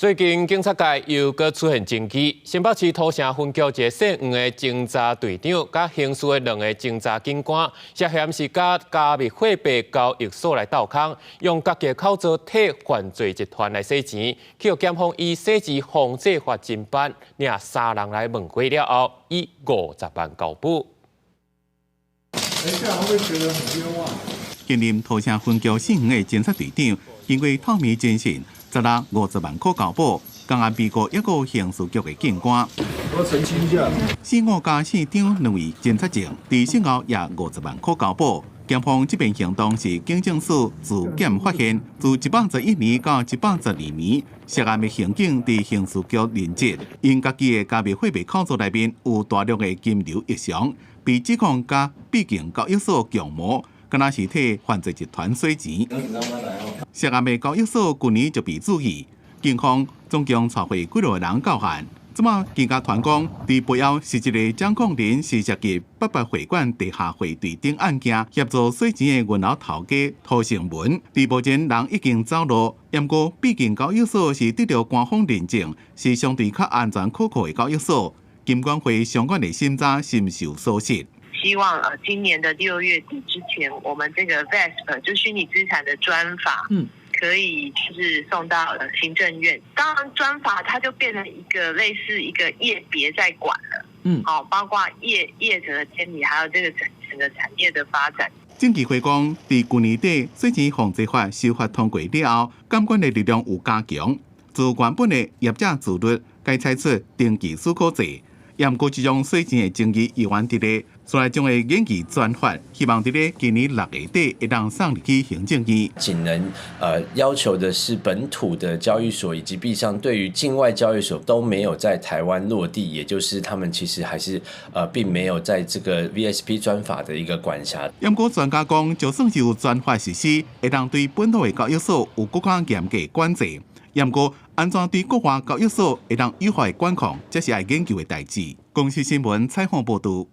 最近警察界又閣出現爭議，新北市土城分局一个姓黃的偵查隊長，佮刑事的兩个偵查警官，涉嫌是佮加密貨幣交易所來鬥空，用家己的口座替犯罪集團來洗錢，去予檢方以洗錢防制法偵辦，領三人來問過了後，以50萬交保。欸，這樣會不會覺得很冤枉？現任土城分局姓黃的偵察隊長，經過透明偵訊，十六50萬塊交保，共案被告一個刑事局的警官。我澄清一下，姓吳佮姓張兩位偵察證，佇訊後也50萬塊交保。檢方這邊行動是警政署自檢發現，自111年到112年，涉案的刑警佇刑事局任職，𪜶家己的加密貨幣口座內面有大量的金流異常，被指控佮幣圈交易所共謀，敢若是替犯罪集團洗錢。涉案的交易所舊年就被注意，警方總共帶回幾落個人到案。這馬檢察團講，佇背後是一个掌控人是涉及八八會館地下匯兌等案件，協助洗錢的銀行頭家涂勝文。佇目前人已經走路，毋過畢竟交易所是得著官方認證，是相對較安全可靠的交易所。金管會相關的審查深受所失。希望今年的6月底之前，我們這個 VASP 就虛擬資產的專法，可以就是送到行政院。當然專法它就變成一個類似一個業別在管了，好，包括業者的監理，還有這個整個產業的發展。證監會講，佇舊年底洗錢防制法修法通過了後，監管的力量有加強，自原本的業者自律，改採取登記許可制。毋過這種洗錢的爭議依然佇咧，所以將會研擬專法，希望佇咧今年6月底會當送入去行政院。僅能要求的是本土的交易所以及幣商對於境外交易所都沒有在台灣落地，也就是他們其實還是並沒有在這個 VSP 專法的一個管轄。毋過專家講，就算是有專法實施，會當對本土的交易所有閣較嚴格管制。毋過，按怎對國外交易所會當有效的管控，這是愛研究的代誌。公視新聞採訪報導。